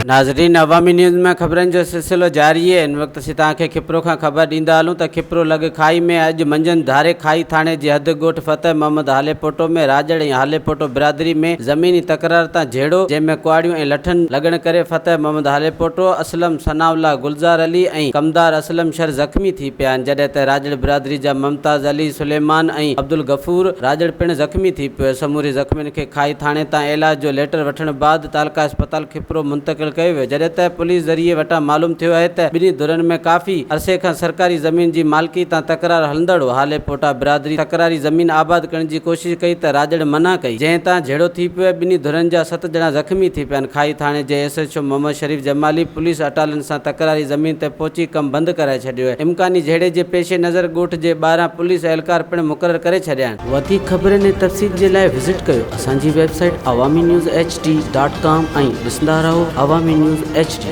ناظرين عوامي نيوز ۾ خبرن جو سلسلو جاري آهي هن وقت اسين توهان کي کپرو کان خبر ڏيندا هلون ته کپرو لڳ کائي ۾ اڄ منجهند ڌاري کائي ٿاڻي جي حد ڳوٺ فتح محمد هاليپوٽو ۾ راڄڙ ۽ هاليپوٽو برادري ۾ زميني تڪرار تان جهيڙو جنهن ۾ ڪهاڙيون ۽ لٺن لڳڻ ڪري فتح محمد هاليپوٽو، اسلم، ثناء الله، گلزار علي ۽ ڪمدار اسلم شر زخمي ٿي پيا آهن جڏهن ته راڄڙ برادري جا ممتاز علي، سليمان ۽ عبدالغفور راڄڙ پڻ زخمي ٿي پيو سموري زخمين کي کائي ٿاڻي تان علاج جو ليٽر وٺڻ بعد تعلقه اسپتال کپرو منتقل ڪيو ويو جڏهن ته پوليس ذريعي وٽان معلوم ٿيو آهي ته ٻنهي ڌرين ۾ ڪافي عرصي کان سرڪاري زمين جي مالڪي تان تڪرار هلندڙ هو هاليپوٽا برادري تڪراري زمين آباد ڪرڻ جي ڪوشش ڪئي ته راڄڙ منع ڪئي جنهن تان جهيڙو ٿي پيو ۽ ٻنهي ڌرين جا ست ڄڻا زخمي ٿي پيا آهن کائي ٿاڻي جي S H O Muhammad Sharif Jamali police اٽالن سان تڪراري زمين تي پهچي ڪم بند ڪرائي ڇڏيو آهي امڪاني جهيڙي جي پيش نظر ڳوٺ جي ٻاهران پوليس اهلڪار پڻ مقرر ڪري ڇڏيا آهن. وڌيڪ خبرن ۽ تفصيل جي لاء وزٽ ڪيو اسان جي website Awami news H D dot com ۽ ڏسندا رهو عوامي نيوز ايڇ ڊي.